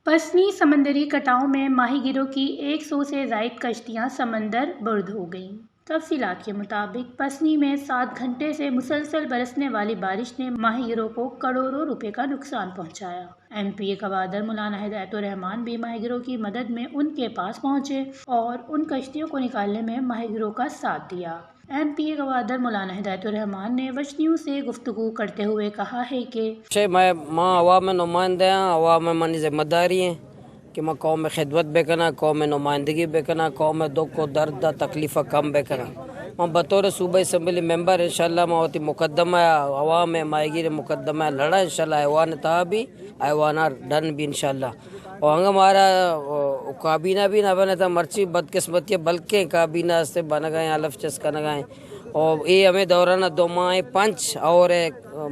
پسنی سمندری کٹاؤ میں ماہی گیروں کی ایک سو سے زائد کشتیاں سمندر برد ہو گئیں۔ تفصیلات کے مطابق، پسنی میں سات گھنٹے سے مسلسل برسنے والی بارش نے ماہی گیروں کو کروڑوں روپے کا نقصان پہنچایا۔ ایم پی اے گوادر مولانا ہدایت الرحمان بھی ماہی گیروں کی مدد میں ان کے پاس پہنچے اور ان کشتیوں کو نکالنے میں ماہی گیروں کا ساتھ دیا۔ ایم پی اے گوادر مولانا ہدایت الرحمان نے وش نیوز سے گفتگو کرتے ہوئے کہا ہے کہ شے، میں، ما عوام نمائندہ ہاں، عوام منی ذمہ داری ہیں کہ ما قوم خدمت بکناں، قوم نمائندگی بکناں، قوم دکھ و درد ء تکلیف ء کم بکناں۔ ما بطور صوبہ اسمبلی ممبر انشاءاللہ ما وتی مقدمہ ء عوام ء ماہیگیر مقدمہ ء لڑا انشاءاللہ ایوان تہا بھی، ایوان ء ڈن بھی انشاءاللہ۔ و انگا مارا، و، کابینہ بھی نہ بنتا، مرچی بدقسمتی بلکیں کابینہ ہستے بنگا ہیں، حلف چست کنگا ہیں۔ و اے ہمیں دوران دو ماہ پنچ اور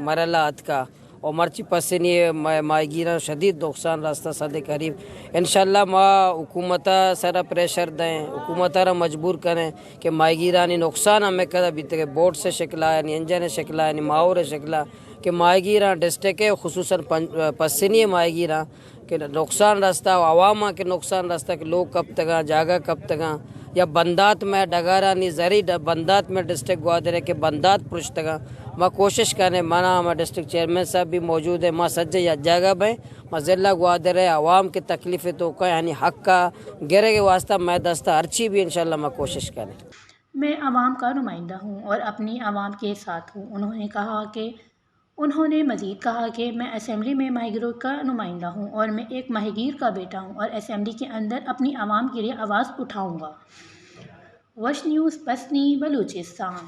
مرحلہ اتکا۔ و مرچی پسنی ما-، ماہیگیراں شدید نقصان رستا، صد قریب۔ انشاءاللہ ما حکومت سر پریشر دیں، حکومت را مجبور کریں کہ ماہیگیرانی نقصان ہمیں کدا بیتگے، بوٹ سے شکلا، یعنی انجن شکلا، یعنی ماہور شکلا، کہ ماہیگیراں ڈسٹرکٹ خصوصاً پن-، پسنی ماہیگیراں کہ نقصان رستا و عوام ء کہ نقصان رستا کہ لوگ کپتگاں، جاگہ کپتگاں، یا بندات میں ڈگارانی زری ڈ-، بندات میں ڈسٹرکٹ گوادر ء کہ بندات پرشتگاں۔ ما کوشش کنیں، منا ہما ڈسٹرکٹ چیئرمین صاحب بھی موجود ہیں، ما سجے یک جاگہ بیں، ما ضلع گوادر ء عوام کے تکلیف توکا یعنی حق کا گرے کے واسطہ میں دستا ہرچی بھی انشاءاللہ ما کوشش کنیں۔ میں عوام کا نمائندہ ہوں اور اپنی عوام کے ساتھ ہوں۔ انہوں نے کہا کہ انہوں نے مزید کہا کہ میں اسمبلی میں ماہی گیروں کا نمائندہ ہوں اور میں ایک ماہی گیر کا بیٹا ہوں اور اسمبلی کے اندر اپنی عوام کے لیے آواز اٹھاؤں گا۔ وش نیوز پسنی بلوچستان۔